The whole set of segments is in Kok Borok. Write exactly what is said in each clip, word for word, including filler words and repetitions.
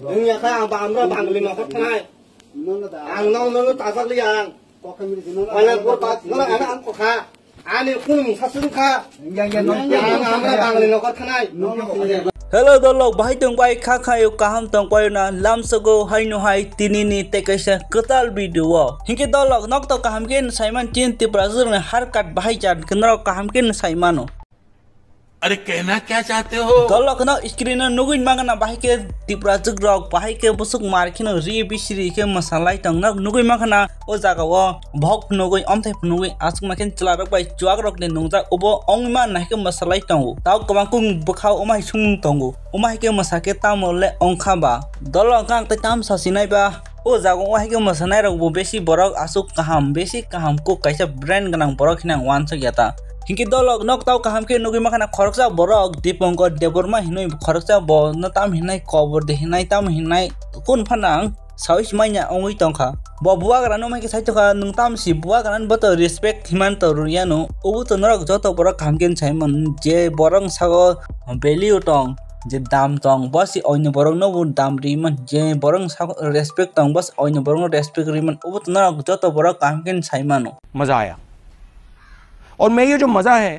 Wngya kha ang ba amra bangli nokor thanai. Ang nong nong tajak li ang. Wala por ba nang ana ang kokha. Ani khunung sasung kha. Ang amra bangli nokor thanai. Hello dolok, bahai tong bai kha khayo kaham tong payo na lamsogo haino hai tini ni tei kaisa kwtal video o. Hinkhe dolok nok to kaham khe saiman chin Tipra jwrni harkat bahai jan khe norok kaham khe saimano. अरे कहना क्या चाहते हो? Dolok no screen no nugui mangana bahai khe Tipra jwk rok bahai khe busuk mar kheno ri bisiri khe mwsalai tong nok nugui mangana o jaga o bok nugui omthai nugui aswk ma khe chwla rok bai chuak rok ni nungjak obo ongma nai khe mwsalai tongo tao kwbang kung bwkha o mai sung tongo o mai khe mwsa khe tamo le ongkha ba dolok ang tei tam sa sinai ba. O jaga o hai khe mwsanairokbo besi borok aswk kaham, besi kaham kuk kaisa brand gwnang borok hinwi ang uansukya ta. Hinkhe dolok nok tao kaham khe nugui mankha na khoroksa borok Dipankar Debbarma hinwi khoroksa bo no tam hinai kobor de hinai tam hinai kun phano ang saui si manya ongwi tongkha. Bo bubagra no maikhe saitokha nwng tam si bubagra no boto respect himan to rwya no. Obo to norok joto borok kaham khe saimano je borok sago value tong. Je dam tong, bo se oino borok no bo dam ri man, je borok no sak respect tong, bo se oino borok no respect ri man, obo to norok joto borok kaham khe sai mano. मजा आया। और मैं ये जो मजा है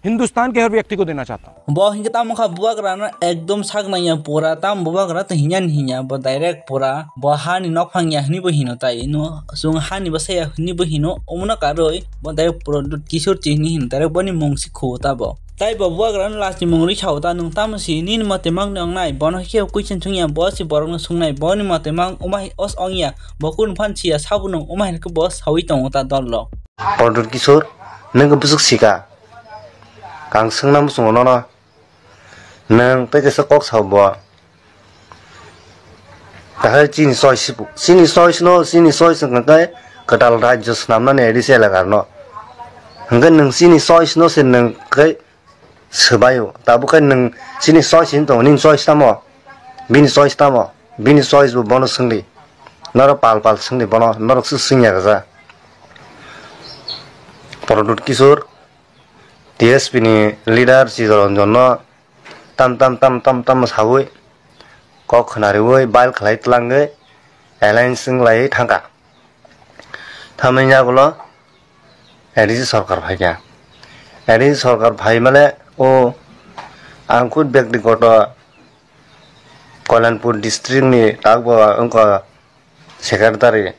हिंदुस्तान के हर व्यक्ति को देना चाहता हूँ। Bo hinkhe tamo kha bubagra no ekdom sak nangya pura, tam bubagra to hinya ni hinya, bo direct pura, bo hani nok phangya hini bo hino tai, no, chwng hani bo saya hini bo hino, omono karwi, bo direct pura Dut Kishore chini hino, direct boni mung si khuo ta bo. Tai bo bubagrano lachimung rwi sao ta, nwng tamo si nini mote mang nongnai? Bono khe question chwngya, bo si borokno swngnai, boni mote mang wngma hai os ongya, bo kunu phan siya, sabo nwng wngma hai khe bo saui tongo ta dolrok. Prodot Kishore, nwng khe bwswk sika? Ang swngna muchungo nono. Nwng tei kaisa kok sao bo. Tahai chini choice bo, chini choice no, chini choice hwnkha khe kwtal rajyo swnamnani A D C elaka rwno. Hwnkhe nwng chini choice no se nwng khe swbaio. Tabuk khe nwng chini choice hinwi tongo, nini choice tamo? Bini choice tamo? Bini choice bo bono swngdi. Norok pal pal swngdi bono, norok se swngya kaja. Prodot Kishore, T S P ni leader Chittaranjan no tam tam tam tam tam saui kok khna riui bail khlai tlangwi alliance wng lai thangkha. Thamani yagulo A D C sorkar phaikha. A D C sorkar phai male o ang khud byaktigoto Kalyanpur district ni takbo wngkha secretary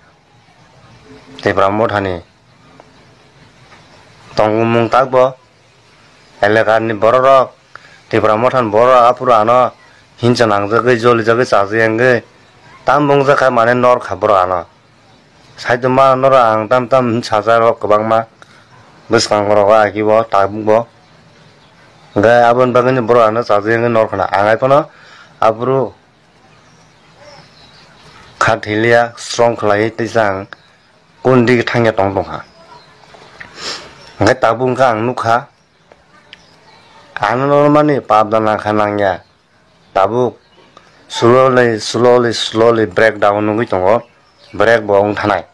Tipra Mothani tongmung takbo elakani bororok Tipra Mothani bororok aphuru ano hinsa nangjagwi jolijagwi chajagwi wngwi tam bungjakha mane norkha borok ano. Saitoma norok ang tam tam sajak rok kwbangma bwskango rogo agibo tabukbo. Hwnkhe aboni bagwino borok ano chajagwi wngwi norkha na ang ai phano aphuru kha thiliya strong khlaiwi teisa ang kundi thangya tong tongkha. Hwnkhe tabuk wngkha ang nukha ano normani pap da nangkha nangya. Tabuk slowly, slowly, slowly breakdown wngwi tongo. Break bo wng thanai.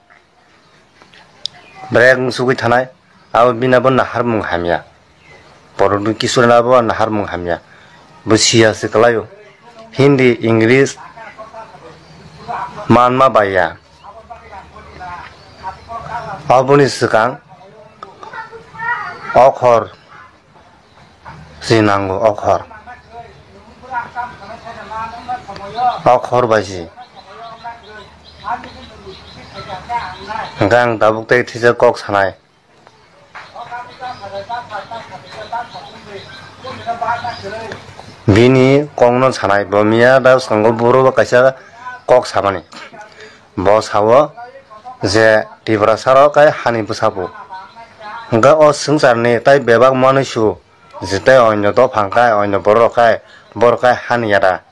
Break wng sugwi thanai. Abo bini bo naharmung hamya. Prodot Kishore ni abo naharmung hamya. Bo siya se kwlaio. Hindi, English manma baiya. Aboni swkang okhor si nango okhor. Okhor bai si. Hwnkhe ang tabuk tei thisa kok sanai. Bini kokno sanai, bo miya da bwskango buro bo kaisa kok samani. Bo sao je Tiprasa rok kai hani bwsa bo. Hwnkhe o swngcharni tai bebak manwi su je tai onyo dophang kai, onyo borok rok kai, borok kai hani yada.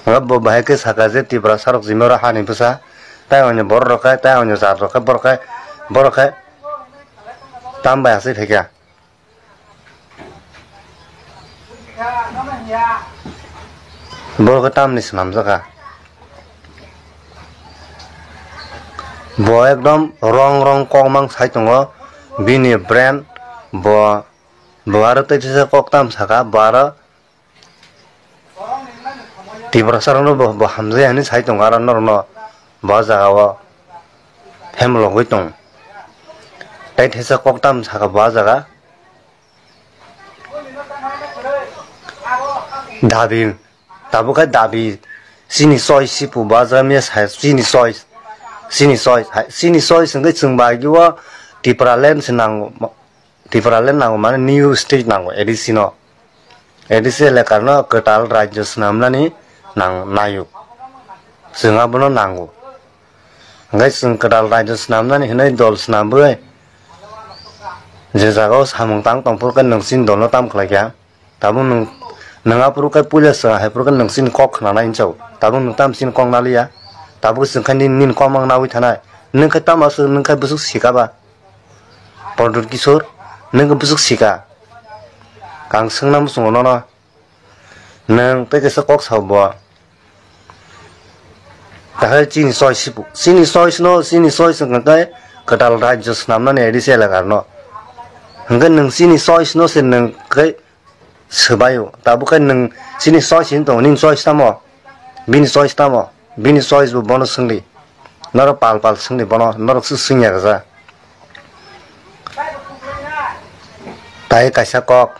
Hwnkhe bo bahai khe saka je Tiprasa rok jimaro hani bwsa, tai onyo borok rok kai, tai onyo jat rok kai, borok kai, borok kai tam bai asai phaikha. Bo khe tamni swnamjakha. Bo ekdom wrong wrong kok mang sai tongo. Bini brain bo, bo aro tei kisa kok tam saka, bo aro Tiprasa rokno bo, bo hamjai hinwi sai tongo, aro norokno bo jaga o hemlogwi tongo. Tai theisa kok tam saka bo jaga. Dabi, tabuk khe dabi, chini choice sipu bo jaga miya sai, chini choice, chini choice, hai, chini choice hwnkhe chwng bai o Tipraland se nango. Tipraland nango, mane new state nango, A D C no. A D C elakar no kwtal rajyo swnamnani nang-, nayo. Chwng abono nango. Hwnkhe chwng kwtal rajyo swnamnani hinwi dol swnambwi je jaga o samung tang tongphuru khe nwng chini dolno tam khlaikha. Tabuk nwng, nwng aphuru khe puila chwng haiphuru khe nwng chini kok khnanai hinwi sao. Tabuk nwng tam chini kok naliya. Tabuk chwng khe nini, nini kok mang nawi thanai. Nwng khe tamo aswk, nwng khe bwswk sika ba? Pradyut Kishore, nwng khe bwswk sika? Ang swngna muchungo nono. Nwng tei kaisa kok sao bo. Tahai chini choice sipu. Chini choice no, chini choice hwnkha khe kwtal rajyo swnamnani A D C elakar no. Hwnkhe nwng chini choice no se nwng khe swbaio. Tabuk khe nwng chini choice hin tongo, nini choice tamo? Bini choice tamo? Bini choice bo bono swngdi. Norok pal pal swngdi bono, norok se swngya kaja. Tai kaisa kok.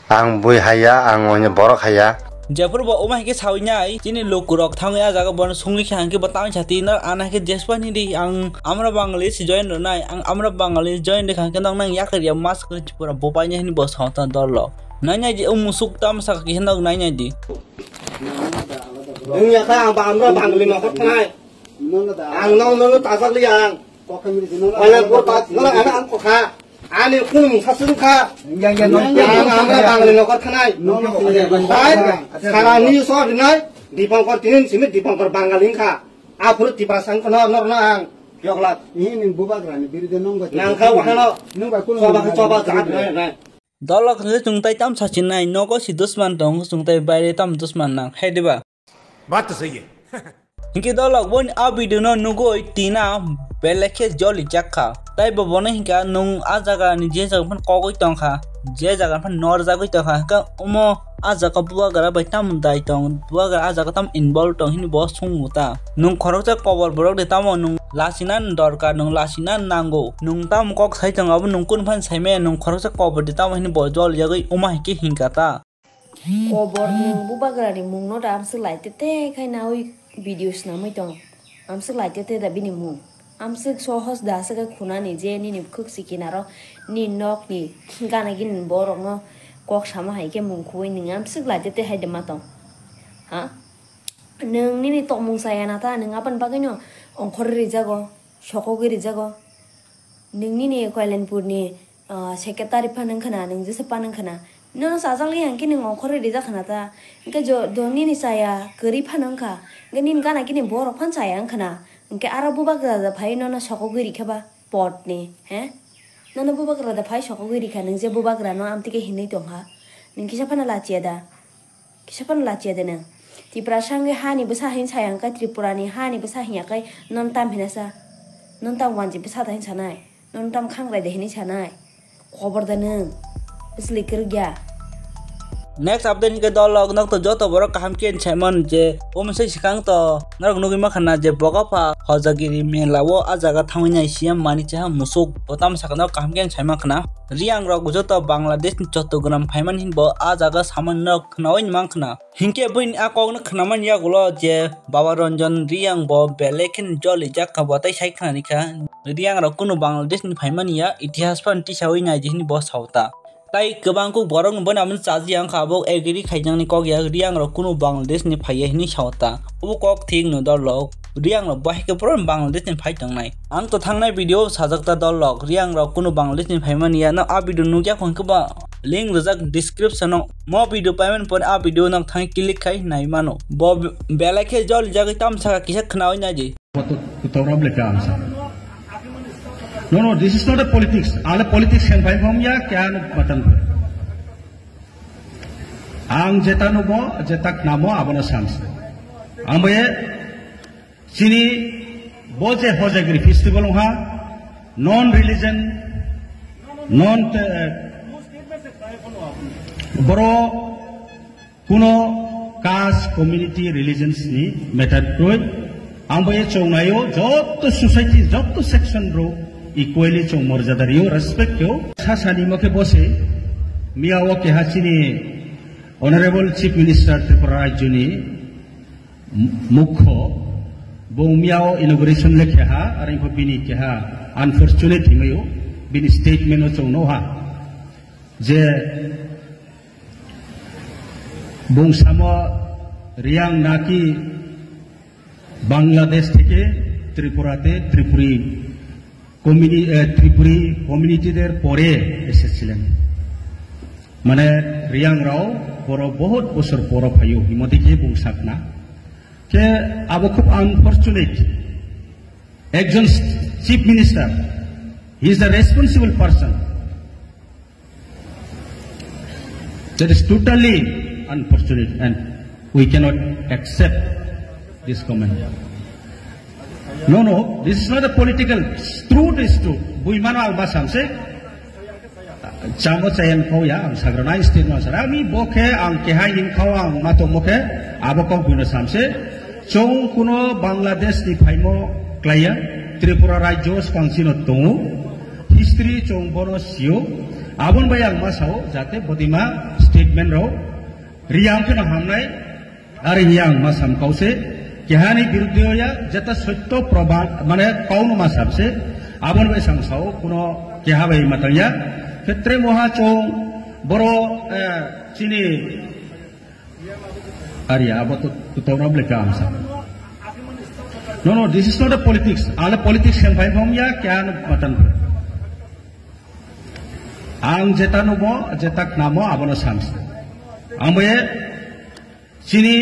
Ang bui haiya, ang oino borok haiya. Jephuru bo omo hai khe sawi nai, chini lukurok thangwi ah jaga bono songwi kha hwnkhe bo tang sati no, ano hai khe jespa ni di, ang amra Bangali se join rwnai, ang amra Bangali join rwkha hwnkhe noknang yakar ya mas kwrwi pura bo painai hwnwi bo songtha dol rok. Nainai di o musuk tam saka khe nok nainai di. Wngya kha ang ba amra Bangali nokhor thanai. Ang nong nong tajak li ang. Ola pur ta, nong ano ang kokha. Ani kun mung sasung kha. Ang amra Bangali nokhor thanai. Bai, sara ni so rinai. Dipangkor tinin simi Dipangkor Bangali kha. Aphuru Tiprasa wngkha no, nor no ang. Yoklak. Ini ning bubagrani birude nong bai. Nang kha wahano. Nong bai kun choba khe choba jat nai nai. Dolok hwnkhe chwng tai tam sachinai, nogo si dusman tong, chwng tai baire tam dusman nang, hai diba? Baat to sahi hai. Hinkhe dolok boni a video no nugui tina belai khe joli jak kha. Tai bo bono hinkha nwng a jaga ni je jaga phano kogwi tong kha, je jaga phano nor jagwi tong kha, hinkhe omo a jaga bubagra bai tamo dai tong, bubagra a jaga tamo involve tong hini bo swngo ta. Nwng khoroksa kobor borok de tamo nwng lachina dorkar, nwng lachina nango. Nwng tamo kok sai tong abo nwng kunu phano sai maya, nwng khoroksa kobor de tamo hini bo jol yagwi omo hai khe hinkha ta. Kobor nwng bubagra ni mung no da amswk lai te te khai nawi video swnamwi tong. Amswk lai te te da bini mung. Amswk sohos da aswk khe khunani je nini bwkhwk si kinaro ni nok ni gana gini borok no kok sama hai khe mung khugwi nwng amswk lai te te hai de ma tong. Ha? Nwng nini tongmung chaya na ta, nwng aboni bagwino ongkhorwi rijago, sokogwi rijago. Nwng nini Kailainpurni, ah, secretary phano wngkha na, nwng jesa phano wngkha na. Nono chajakli hwnkhe nwng ongkhorwi rijak khna ta. Hwnkhe jo, jo nini chaya kwrwi phano wngkha. Hwnkhe nini gana gini borok phano chaya wngkha na. Hwnkhe aro bubagra da phai nono sokogwi rikha ba potni, he? Nono bubagra da phai sokogwi rikha, nwng je bubagrano amtwi khe hinwi tongkha. Nwng kisa phano lachiya da? Kisa phano lachiya de nwng. Tiprasa wngwi hani bwsa hin saya wngkha, Tripura ni hani bwsa hinya khe non tam hina sa. Non tam wanji bwsa da hin sanai. Non tam khangrai de hinwi sanai. Khobor da nwng. Bwsli kwrwk ya. Next update hinkhe dolok nok to joto borok kaham khe saimano je o mosai swkang to norok nugwi mankha na je bokapha Hojagiri mela o a jaga thangwi nai C M mani chaha musuk bo tamo sakno kaham khe saimankha na. Riang rok joto Bangladesh ni Chattogram phaimani hinbo a jaga samani nok khnaui mankha na. Hinkhe buini a kokno khnamani yagulo je Baba Ranjan Riang bo belai khe joli jak kha bo tei sai khnani kha. Riang rok kunu Bangladesh ni phaimani ya, itihas phan tisaui nai di hinwi bo sao ta. Tai kwbang kuk borok ni bono amo chaji yang kha, bo agree khaijaknai kok ya, Riang rok kunu Bangladesh ni phaiya hinwi sao ta. Obo kok thik no dolok. Riang rok bo hai khe pura Bangladesh ni phai tongnai. Ang to thangnai video o sajak ta dolok, Riang rok kunu Bangladesh ni phaimani ya, no a video nukya hwnkhe ba link rijak description o. Mo video payment pore a video no thangwi click khai nai mano. Bo be-, belai khe joli jagwi tamsa kisa khnaui nai di. Kotor problem ka ang sa. No, no, this is not a politics. Ale politics khen pai phom ya, kya no batan. Ang jeta nugo, jeta khnamo, abono samsa. Ang bo ye, chini bo je Hojagiri festival wngha, non religion, non, eh, boro kuno Caste, community, religions ni matter kroi. Ang bai chwng naio, joto society, joto section rok equally chwng morjada rio, respect rio. Sa sani mokhe bose, miya o keha chini Honorable Chief Minister Tripura Rajyo ni mukho, bo miya o inauguration le keha, aring pho bini keha unfortunate himayo, bini statement o chwng no ha. Je bung samo Riang naki Bangladesh থেকে ত্রিপুরাতে ত্রিপুরী কমিউনি-, এ, ত্রিপুরী কমিউনিটিদের পরে এসেছিলেন। মানে রিয়াংরাও বড় বহুত বছর পর ফাইও হিমতিকে বং সাকনা। কে আবো খুব unfortunate। একজন chief minister, he is a responsible person. That is totally unfortunate and we cannot accept this comment. No, no, this is not a political. Truth is truth. Bui mano ang masam se. Chamo chayan kau ya, ang sagrana state no sara. Ami bokhe ang kehai hin kau ang mato mokhe abo kau buino samse. Chong kuno Bangladesh ni phaimo klaiya, Tripura rajyo skang sino tongo. History chong bono sio. Abon bai ang masao, jate bodima statement rao. Riyang kheno hamnai, ari riyang masam kause, kehani biruddhe ya, jeta sotto proman, mane kauno masam se, abon bai sang sao, kuno keha bai matang ya, khetre moha chong, boro, eh, chini, ari abo to, to tau rable ka ang sa. No, no, this is not a politics. Ale politics yang bai bom ya, kehano matan. Ang jeta nubo, jeta knamo, abono samse. Ang boye, chini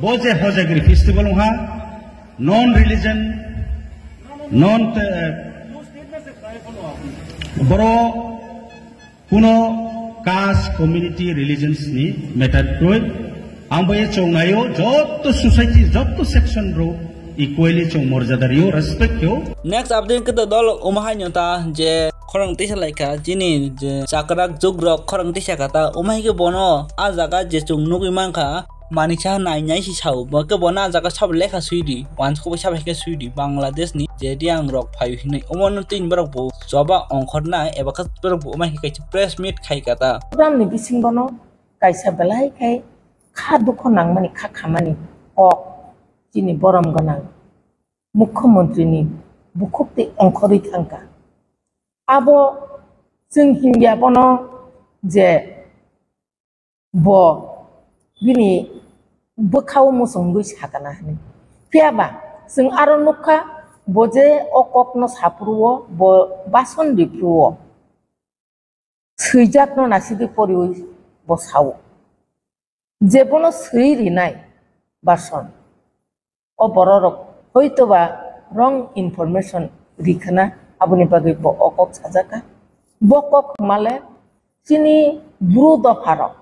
bo je Hojagiri festival wngha, non religion, non, eh, boro kuno caste, community, religions ni matter kroi. Ang bai chong naio, joto society, joto section rok equally chong morjada rio, respect rio. Next update khe dol omo hai nyo ta je khorang tisa lai kha, chini je chakrak jugrok khorang tisa kha ta, omo hai khe bono a jaga je chwng nugwi man kha, manwi cha nai nai si sao, bo khe bono a jaga sabo lekha swi di, wansuk bai sabo hai khe swi di, Bangladesh ni je Riang rok phaio hinwi, omo no tini borok bo choba ongkhornai eba khe borok bo omo hai khe kaisa press meet khai kha ta. Program ni bising bono kaisa belai khai kha dukho nangmani, kha khamani kok chini borom gwnang Mukhyamantri ni bukhuk tei ongkhorwi thangkha. Abo chwng hinya bono je bo bini bwkhao muchungwi sakana hwnwi. Phiya ba chwng aro nukha, bo je o kokno saphuru-o, bo bason riphuru-o. Swijakno naisidi poriwi bo sao. Jebono swi rinai bason. O bororok hoitoba wrong information rikhana, aboni bagwi bo o kok sajaka. Bo kok hwnmale chini bru dopharok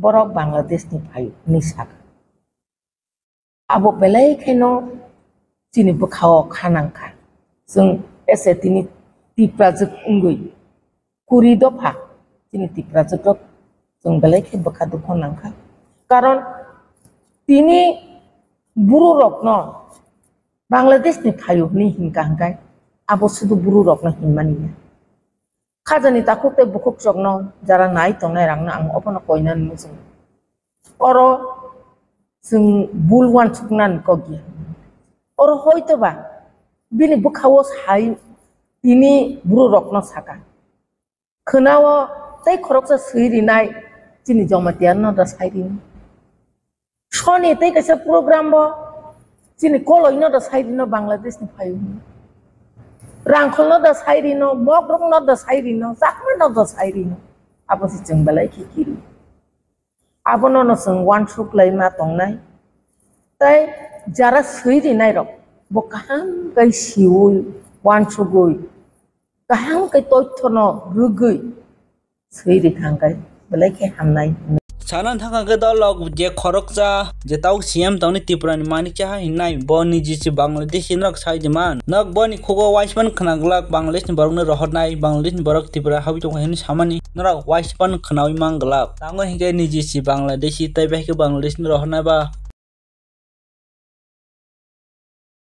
borok Bangladesh ni phaio hinwi saka. Abo belai kheno chini bwkhao kha nangkha. Chwng ese tini Tiprajwk wngwi kuri dopha chini Tiprajwk rok chwng belai khe bwkha dukho nangkha. Karon tini buru rokno Bangladesh ni phaio hwnwi hinkha hwnkhe abo sudu buru rokno hinmani ya. Khajani takhuk tei bukhuk chokno jara nai tongnai rangno ang obono koinani muchungo. Oro chwng bul uansuknani kok ya. Oro hoitoba bini bwkhao sai tini buru rokno saka. Khwnao tei khoroksa swi rinai chini Jamatia no da sai rini. Soni tei kaisa program bo chini koloi no da sai rino Bangladesh ni phaio hwnwi. Rangkhol no da sai rino, Mogrok no da sai rino, Chakma no da sai rino. Abo se chwng belai khe kiri. Abono no chwng uansuk lai ma tongnai. Tei jara swi rinai rok bo kaham kai siwi uansugwi kaham khe toithono rwgwi swi rikha hwnkhe belai khe hamnai. Sana thangkha khe dolok je khoroksa je tau C M tongni Tripura ni manik chaha hinnai bo niji si Bangladeshi norok sai di man. Nok boni khugo waisman khna glak Bangladesh ni borok no rohornai, Bangladesh ni borok Tripura habi tongkha hinwi samani. Norok waisa phano khwnaui man glak. Tango hinkhe niji si Bangladeshi tei bai khe Bangladesh ni rohornai ba